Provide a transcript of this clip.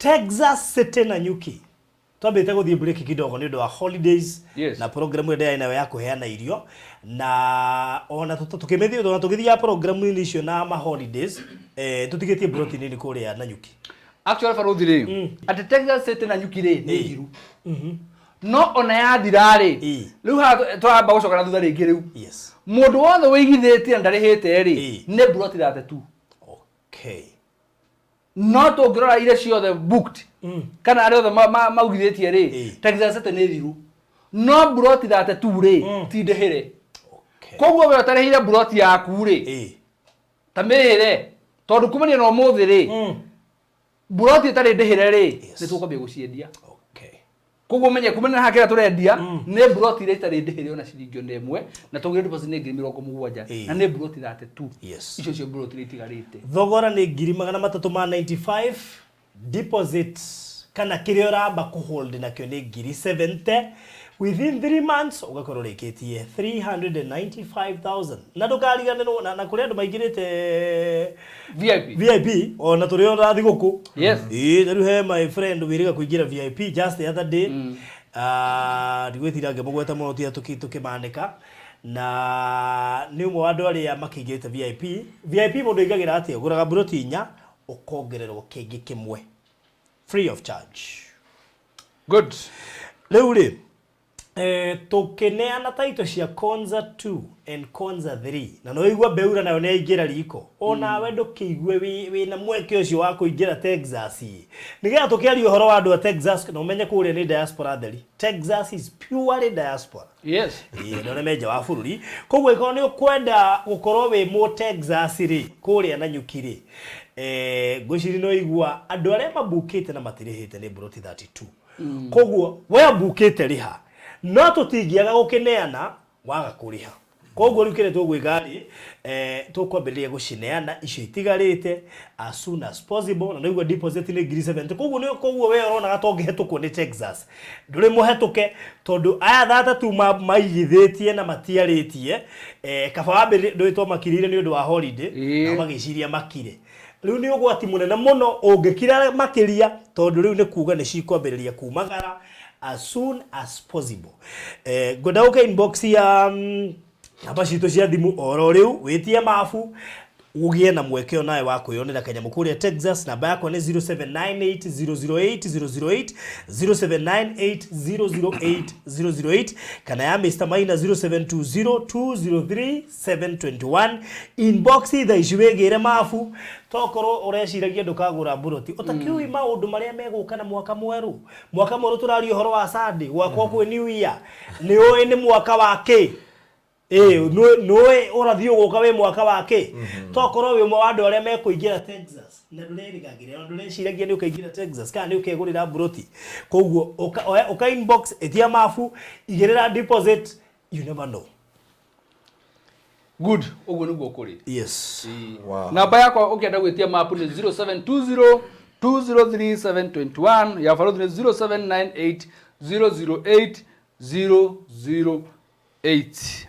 Texas City Nanyuki. Twambĩte gũthiĩ break kidogo nĩ ũndũ wa holidays na program ĩrĩa ndĩrarĩ nayo ya kũheana irio na ona tũkĩmĩthiĩ ona tũgĩthiaga program-inĩ icio na ma holidays, tũtigĩtie broti nini kũrĩa Nanyuki. Actually, baruthi rĩ, atĩ Texas City Nanyuki rĩ nĩ thiru, no ona yathira rĩ, rĩu haha tũramba gũcoka na thutha rĩngĩ rĩu. Mũndũ wothe wĩigithĩtie na ndarĩhĩte rĩ, nĩ buroti 32. No tũngĩrora iria ciothe booked kana arĩa othe maugithĩtie rĩ, Texas City nĩ thiru, no buroti 32 rĩ ti ndĩhĩre. Koguo we ũtarĩhĩire buroti yaku rĩ, ta mĩrĩhĩre, tondũ kumania na ũmũthĩ rĩ, buroti ĩtarĩ ndĩhĩre rĩ, nĩ tũkwambia gũciendia. Koguo menye kumania na haha kĩrĩa tũrendia nĩ buroti iria itarĩ ndĩhĩre ona ciringi ona ĩmwe, na twaugire deposit nĩ 70,000, na nĩ buroti 32. Icio cio buroti iria itigarĩte. Thogora nĩ 395,000, deposit kana kĩrĩa ũramba kũhold nakĩo nĩ 70,000. Within 3 months ũgakorwo ũrĩkĩtie 395,000. Na ndũkariganĩrwo na kũrĩ andũ maingĩrĩte VIP. VIP ona tũrĩ ona thigũkũ. Ĩĩ, ta rĩu he my friend wĩrĩga kũingĩra VIP just the other day. Ah, ndigwĩtira ngĩmũgweta mũno tiga tũkĩmanĩka na nĩ ũmwe wa andũ arĩa makĩingĩrĩte VIP. VIP mũndũ aingagĩra atĩa? Ũgũraga buroti inya ũkongererwo kĩngĩ kĩmwe free of charge. Good. Rĩu rĩ, tũkĩneana taito cia Konza 2 and Konza 3, na no igua Beura nayo nĩ yaingĩra riko, onawe ndũkĩigue wĩna mweke ũcio wa kũingĩra Texas, nĩgetha tũkĩaria ũhoro wa andũ a Texas na ũmenye kũrĩa nĩ diaspora theri. Texas is purely diaspora. Ĩĩ, andũ arĩa me nja wa bũrũri. Koguo ĩkorwo nĩ ũkwenda gũkorwo wĩ mũ Texas rĩ, kũrĩa Nanyuki rĩ, ngwĩciria no igua andũ arĩa mabukĩte na matirĩhĩte nĩ mburoti 32. Koguo we mbukĩte rĩha, no tũtingĩaga gũkĩneana waga kũrĩha. Koguo rĩu kĩrĩa tũgwĩka rĩ, tũkwambĩrĩria gũcineana icio itigarĩte as soon as possible, na nĩguo deposit nĩ 70,000. Koguo nĩ koguo we ũronaga ta ũngĩhetũkwo nĩ Texas, ndũrĩ mũhetũke, tondũ aya 32 maigithĩtie na matiarĩtie, kaba wambĩrĩrie. Ndũĩ twamakirĩire nĩ ũndũ wa holiday, nao magĩciria makire. Rĩu nĩ ũgwati mũnene mũno ũngĩkira makĩria, tondũ rĩu nĩ kuga nĩ cikwambĩrĩria kumagara as soon as possible. Ngwenda gũka inbox ya namba citũ cia thimũ oro rĩu, wĩtie mabu ũgĩe na mweke onawe wa kwĩyonera kanyamũ kũrĩa Texas. Namba yakwa nĩ 0798008008, 0798008008, kana ya Mr Maina 0720203721. Inbox thaa ici wĩgĩre mabu, tokorwo ũreciragia ndũkagũra mburoti ũtakĩũĩ maũndũ marĩa megũka na mwaka mwerũ. Mwaka mwerũ tũraria ũhoro wa Sunday gwakwa kwĩ New Year, nĩ ũĩ nĩ mwaka wa kĩ? Ĩĩ, nĩũĩ ũrathiĩ ũgũka wĩ mwaka wa kĩ? Tokorwo wĩ ũmwe wa andũ arĩa mekũingĩra Texas na ndũrerĩgagĩrĩra na ndũreciragia nĩ ũkaingĩra Texas kana nĩ ũkegũrĩra mburoti. Koguo ũka inbox, ĩtia mabu, igĩrĩra deposit, you never know. Good, ũguo nĩguo kũrĩ. Wow. Namba yakwa ũkĩenda gwĩtia mapu nĩ 0720 203 721, ya baruthi nĩ 0798 008 008.